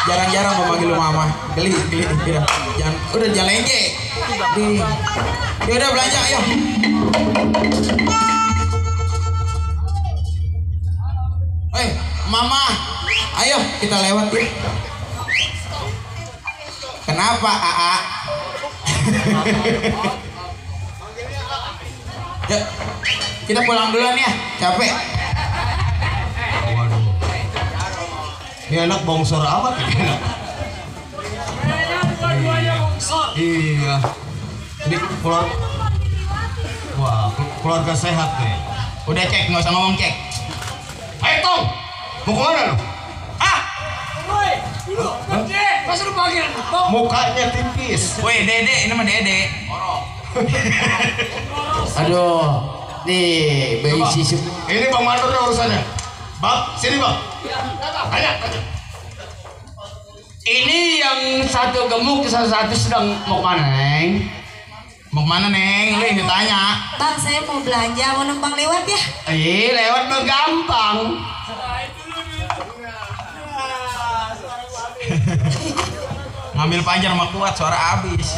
Jarang-jarang mau panggil lu mama. Geli. Jangan, udah jangan lengke. Ya udah belanja ayo. Mama, ayo kita lewat ya. Kenapa AA? Yuk, kita pulang duluan ya, capek. Waduh. Ini anak bongsor apa tuh? Iya. Ini keluarga sehat nih. Udah cek, nggak usah ngomong cek. Ayo Tong, mau kemana lu? Woi, masa lu panggil Tong? Mukanya tipis. Woi Dede, ini mah Dede. Aduh, nih bayi sisip. Ini Bang Mandornya urusannya. Bang, sini Bang. Tanya. Ini yang satu gemuk, satu sedang mau mana, Neng? Mau kemana Neng? Lu yang ditanya. Bang, saya mau belanja, mau numpang lewat ya? Lewat mah gampang. Ngambil panjang sama kuat, suara abis.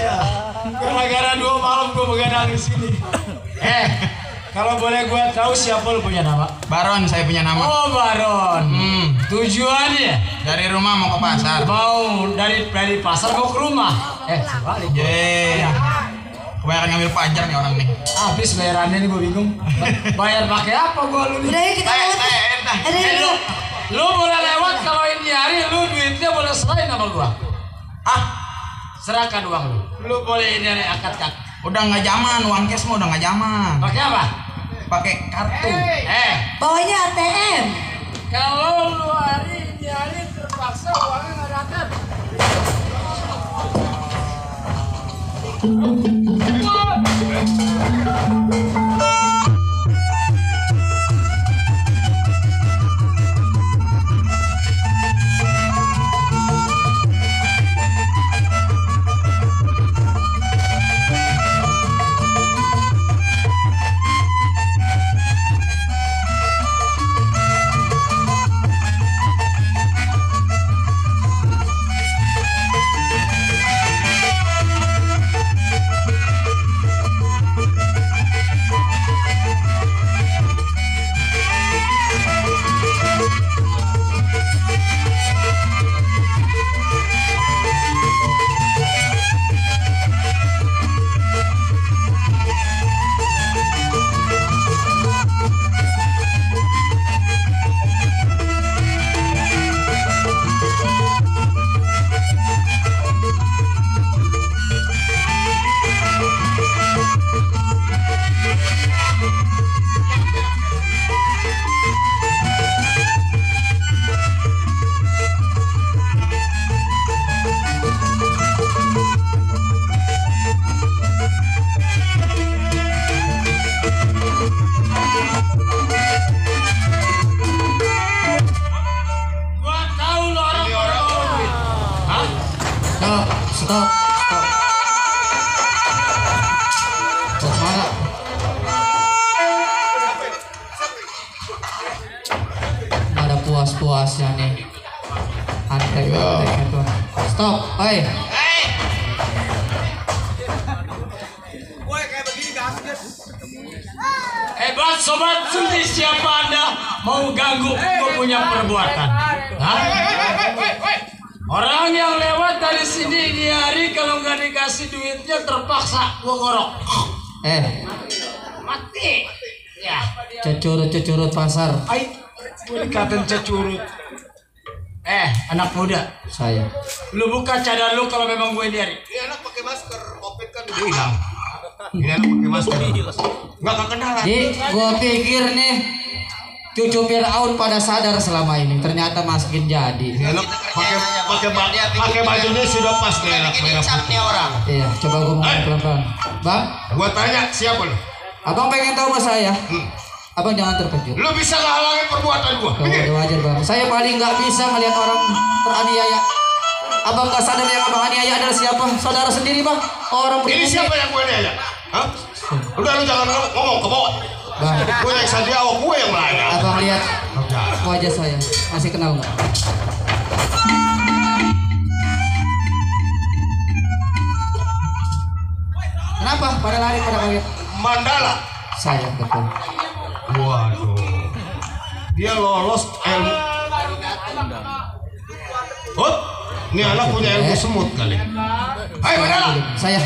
Gara-gara 2 malam gue begadang di sini. Kalau boleh gue tahu siapa lu punya nama? Baron, saya punya nama. Oh, Baron. Tujuannya? Dari rumah mau ke pasar. Mau dari pasar mau ke rumah. Sebalik. Kebanyakan ngambil pajar nih orang nih. Habis bayarannya nih gue bingung. Bayar pakai apa gue lu nih? Udah yuk kita lewat. Lu boleh lewat kalau ini hari lu duitnya boleh selain sama gua. Serahkan uang lu. Lu boleh ini hari akad. Udah nggak zaman, uang cash mah udah nggak zaman. Pakai apa? Pakai kartu. Bawanya ATM. Kalau lu hari ini hari terpaksa uangnya nggak dapat. Stop. Mana? Ada puas-puasnya nih. Antek itu. Stop, hei. Hebat sobat Suti, siapa Anda mau ganggu gue punya perbuatan? Orang yang lewat dari sini di hari kalau nggak dikasih duitnya terpaksa gua ngorok. Mati. Ya. Cecurut pasar. Gue dikatain cecurut. Anak muda. Saya. Lu buka cadar lu kalau memang gue di hari. Ini anak pakai masker, Covid kan udah hilang. Ini anak pakai masker. Nggak kekenalan. Gua pikir nih cucu Fir'aun pada sadar selama ini, ternyata masukin jadi. Anak pakai bajunya sudah pas nih anak merah putih orang. Iya, coba gua ngomong pelan-pelan. Bang, Gua tanya siapa lu? abang pengen tahu mas saya. Abang jangan terkejut. Lu bisa ngehalangin perbuatan gua? Udah wajar bang. Saya paling nggak bisa melihat orang teraniaya. Abang nggak sadar yang abang aniaya adalah siapa? Saudara sendiri bang. Orang Ini siapa yang gue aniaya? Hah? Udah lu jangan ngomong ke bawah. Bang, Gue yang Sandiawa, gue yang melaya. abang lihat wajah saya, masih kenal nggak? Mandala. Saya betul. Waduh. Dia lolos ilmu. Oh, ini anak punya ilmu semut kali. Hai Mandala. Saya.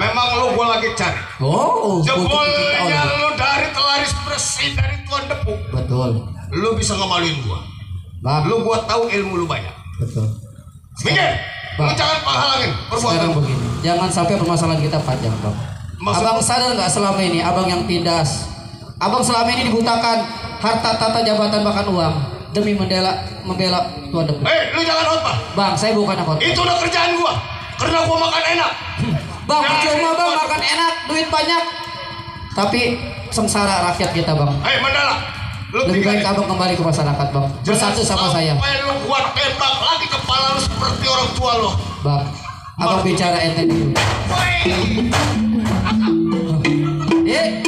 Memang lu gua lagi cari. Oh, Jebolnya lu dari pelaris bersih dari Tuan Depu. Betul. Lu bisa ngemaluin gua. Bang. Lu gua tahu ilmu lu banyak. Betul. Minggir. Lu Bang. jangan penghalangin perbuatan. Sekarang begini, jangan sampai permasalahan kita panjang, Bang. Abang sadar nggak selama ini abang yang tindas, abang selama ini dibutakan harta tata jabatan bahkan uang demi membela Tuan Depu. Lu jangan khotbah. Bang, saya bukan khotbah. Itu udah kerjaan gua. Karena gua makan enak. Bang, percuma bang makan enak, duit banyak, tapi sengsara rakyat kita, Bang. Mandala. Lu Lebih baik abang kembali ke masyarakat, Bang. Bersatu sama saya. Sampai lu gua tembak lagi kepala lu seperti orang tua lu. Bang, abang bicara ente dulu. Eh,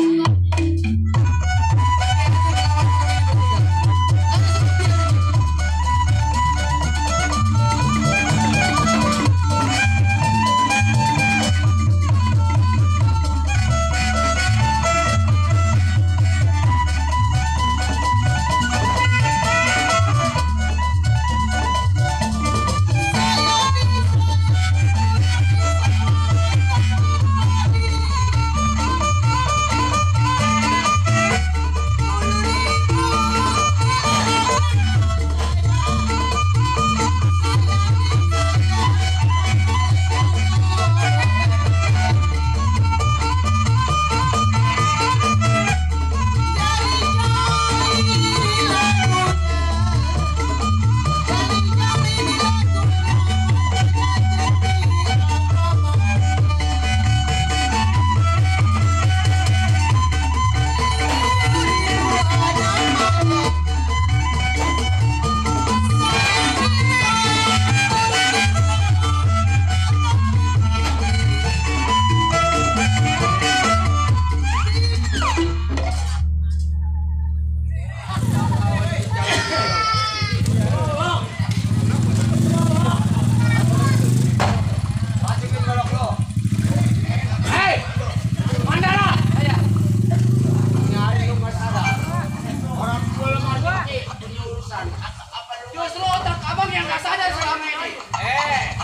Justru otak abang yang gak sadar selama ini.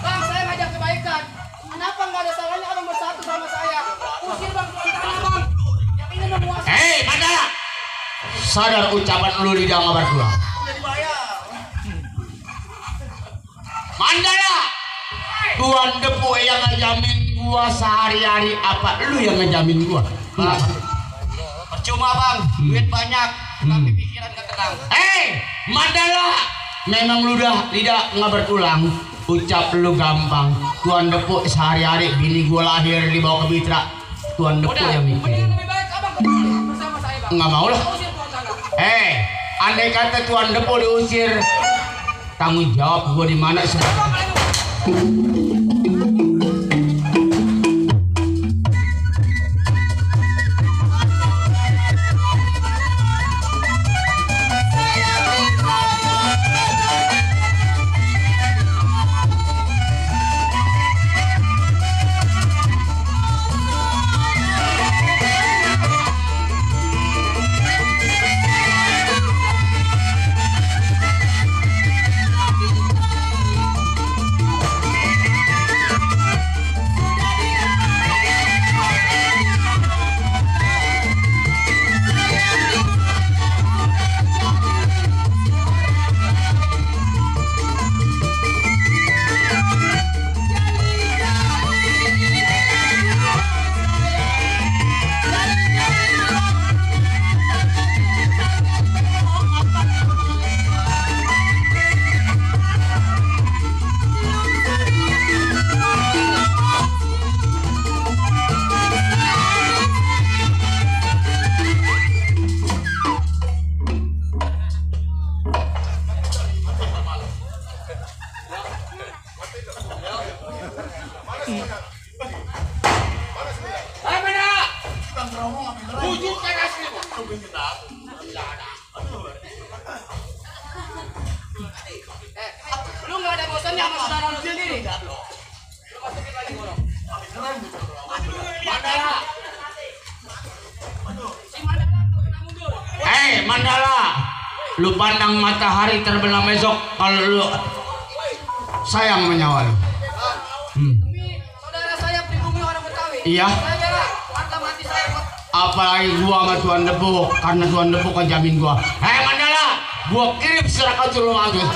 Bang, saya ngajak kebaikan. Kenapa nggak ada salahnya abang bersatu sama saya? Usir bang tuan tanah bang. Yang ingin menguasai. Mandala. Sadar ucapan lu di dalam berdua. Mandala. Tuan Depu yang ngejamin gua sehari-hari apa lu yang ngejamin gua? Bang, percuma bang, duit banyak, tapi pikiran gak tenang. Mandala. Memang lu dah tidak nggak berulang. Ucap lu gampang. Tuan Depu sehari-hari bini gua lahir dibawa ke Mitra. Tuan Depu yang mikir. Mendingan lebih baik abang kembali bersama saya bang. Nggak mau lah. Usir tuan tanah. Andai kata Tuan Depu diusir, tanggung jawab gua di mana sebenarnya? lu pandang matahari terbenam besok kalau lu sayang menyawa lu. Demi saudara saya pribumi orang Betawi. Iya. Saya bela harga mati saya kok. Apalagi gua sama Tuan Debu, karena Tuan Debu kan jamin gua. Mandala, gua kirim serahkan ke rumah aja.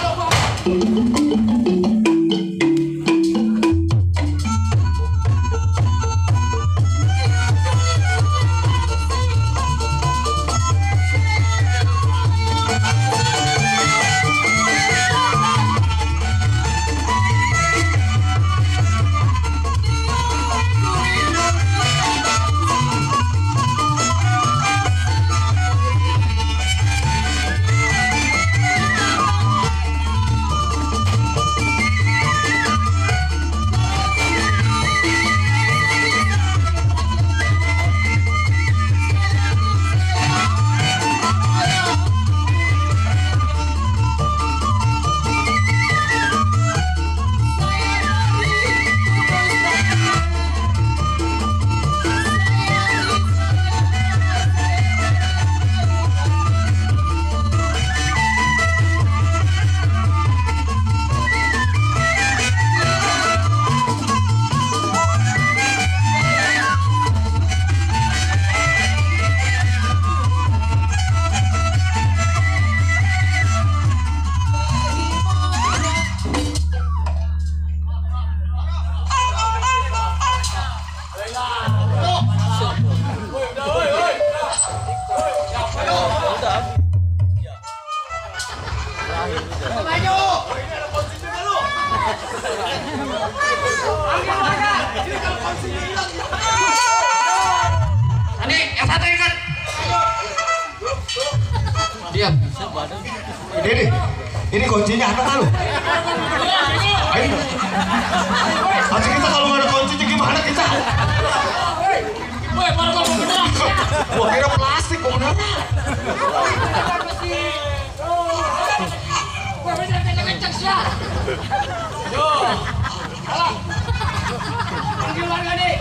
Diam. Ini kuncinya apa lu? Ayo. Nanti kita kalau nggak ada kuncinya gimana kita? Gua kira plastik bener. Panggil warga nih.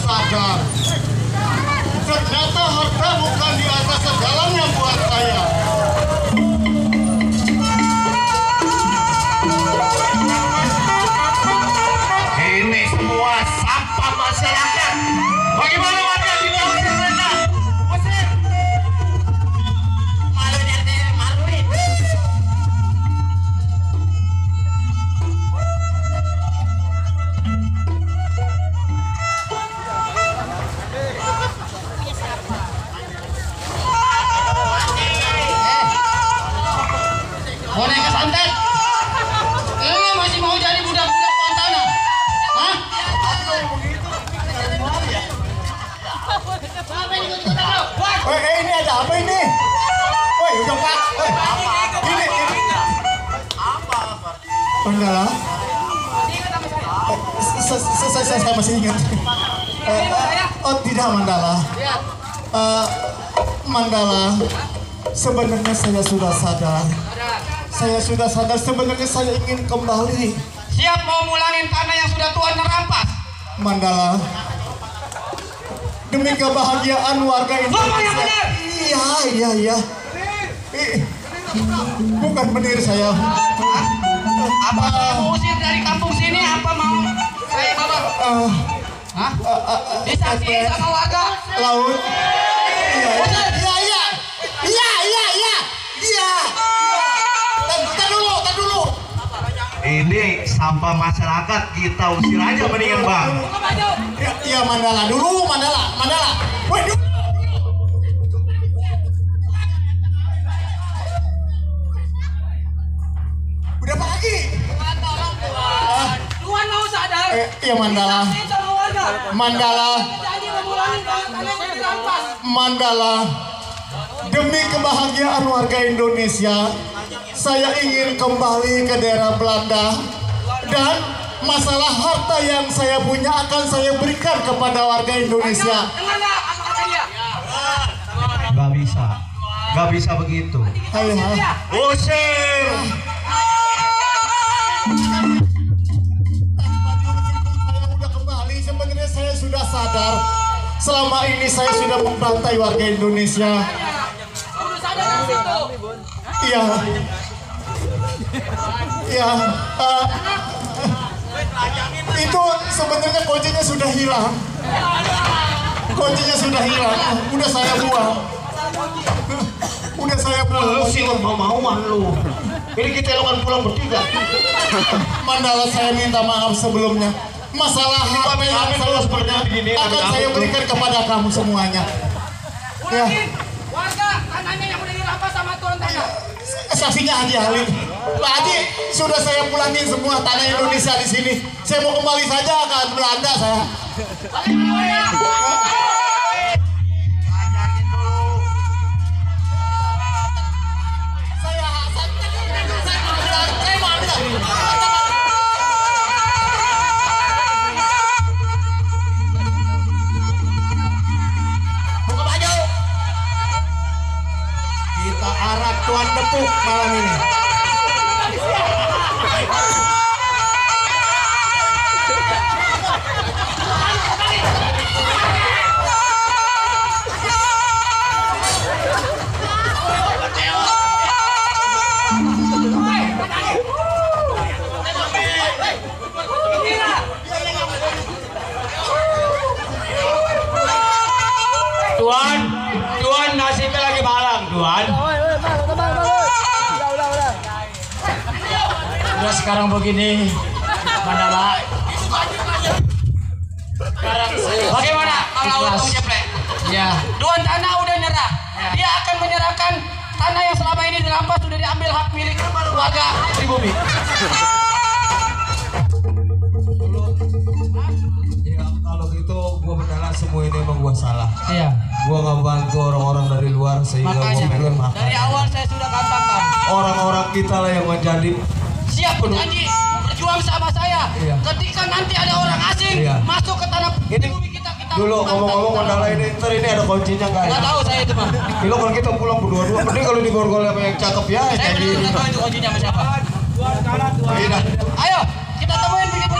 sadar. Ternyata harta bukan di atas segalanya buat saya. Ini semua sampah masyarakat. Bagaimana warga di bawah sana? Usir. Malu dari maluin. Boneka santet, ini masih mau jadi budak-budak tuan tanah? Hah? Ini ada apa ini? Woi, udah Pak. Ini. Mandala. Saya masih ingat. Oh tidak Mandala. Mandala, sebenarnya saya sudah sadar. Saya sudah sadar sebenarnya saya ingin kembali. Siap mau mulangin tanah yang sudah Tuhan rampas? Mandala, demi kebahagiaan warga Ngomong yang Indonesia. benar. Iya. Bukan benar saya. Apa saya mau usir dari kampung sini? Apa mau saya bawa? Hah? Disaksiin sama warga? Laut. Iya. Tar dulu. Ini sampah masyarakat kita usir aja mendingan bang. Iya Mandala dulu, Mandala. Waduh. Udah pagi. Tuhan mau sadar. Iya Mandala. Disaksiin sama warga. Janji memulangin tanah yang sudah dirampas. Mandala, demi kebahagiaan warga Indonesia, saya ingin kembali ke daerah Belanda dan masalah harta yang saya punya akan saya berikan kepada warga Indonesia. Dengar nggak apa kata dia? Gak bisa begitu. Ayo, Usir. saya udah kembali. Sebenarnya saya sudah sadar. Selama ini saya sudah membantai warga Indonesia. Udah sadar di situ. Iya. Itu sebenarnya kuncinya sudah hilang. Udah saya buang. Lu sih mau-mauan lu. Ini kita lawan pulang bertiga. Mandala, saya minta maaf sebelumnya. Masalah harta yang saya punya akan saya berikan kepada kamu semuanya. Ya, Ulangin warga tanahnya yang udah dirampas sama turun tanah. saksinya Haji Ali. Pak Haji, sudah saya pulangin semua tanah Indonesia di sini. Saya mau kembali saja ke Belanda saya. Kita arak Tuan Tepuk malam ini. Tuan nasibnya lagi malang, Tuan. Udah sekarang begini, Mandala. Bagaimana kalau Laut Ceple? Ya, Tuan tanah udah nyerah. Dia akan menyerahkan tanah yang selama ini dirampas sudah diambil hak milik warga pribumi. Ya kalau gitu gua Mandala semua ini emang gua salah. iya. Gua nggak bantu orang-orang dari luar sehingga gua Makanya pengen makan. dari awal saya sudah katakan Orang-orang kita lah yang menjadi siap berjanji berjuang sama saya. Iya. Ketika nanti ada orang asing Iya. masuk ke tanah Ini pribumi kita dulu ngomong-ngomong Mandala ini ntar ini ada kuncinya nggak ya? Nggak tahu saya itu mah. Kalau kalau kita pulang berdua-dua, mending kalau digorgol apa yang cakep ya Saya kayak benar gini. nggak tahu itu kuncinya sama siapa. Ayo kita temuin bikin